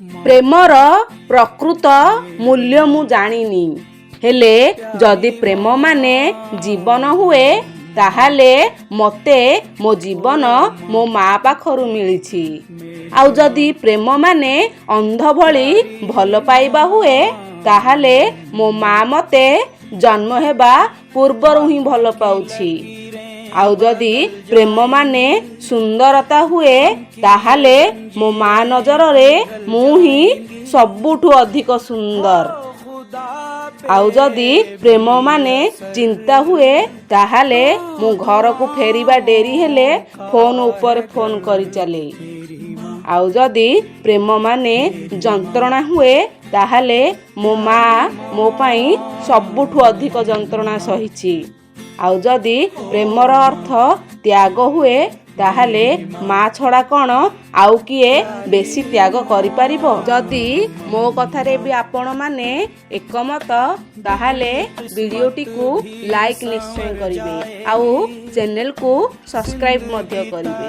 ପ୍ରେମର ପ୍ରକୃତ ମୂଲ୍ୟ ମୁଁ ଜାଣିନି, ହେଲେ ଯଦି ପ୍ରେମ ମାନେ ଜୀବନ ହୁଏ, ତାହେଲେ ମୋତେ ମୋ ଜୀବନ ମୋ ମା ପାଖରୁ ମିଳିଛି। ଆଉ ଯଦି ପ୍ରେମ ମାନେ ଅନ୍ଧ ଭଳି ଭଲ ପାଇବା ହୁଏ, ତାହେଲେ ମୋ ମା ମୋତେ ଜନ୍ମ ହେବା ପୂର୍ବରୁ ହିଁ ଭଲ ପାଉଛି। ଆଉ ଯଦି ପ୍ରେମ ମାନେ ସୁନ୍ଦରତା ହୁଏ, ତାହେଲେ ମୋ ମା ନଜରରେ ମୁଁ ହିଁ ସବୁଠୁ ଅଧିକ ସୁନ୍ଦର। ଆଉ ଯଦି ପ୍ରେମ ମାନେ ଚିନ୍ତା ହୁଏ, ତାହେଲେ ମୁଁ ଘରକୁ ଫେରିବା ଡେରି ହେଲେ ଫୋନ ଉପରେ ଫୋନ କରି ଚାଲେ। ଆଉ ଯଦି ପ୍ରେମ ମାନେ ଯନ୍ତ୍ରଣା ହୁଏ, ତାହେଲେ ମୋ ମା ମୋ ପାଇଁ ସବୁଠୁ ଅଧିକ ଯନ୍ତ୍ରଣା ସହିଛି। ଆଉ ଯଦି ପ୍ରେମର ଅର୍ଥ ତ୍ୟାଗ ହୁଏ, ତାହେଲେ ମା ଛଡ଼ା କ'ଣ ଆଉ କିଏ ବେଶୀ ତ୍ୟାଗ କରିପାରିବ? ଯଦି ମୋ କଥାରେ ବି ଆପଣମାନେ ଏକମତ, ତାହେଲେ ଭିଡ଼ିଓଟିକୁ ଲାଇକ୍ ନିଶ୍ଚୟ କରିବେ ଆଉ ଚ୍ୟାନେଲକୁ ସବସ୍କ୍ରାଇବ୍ ମଧ୍ୟ କରିବେ।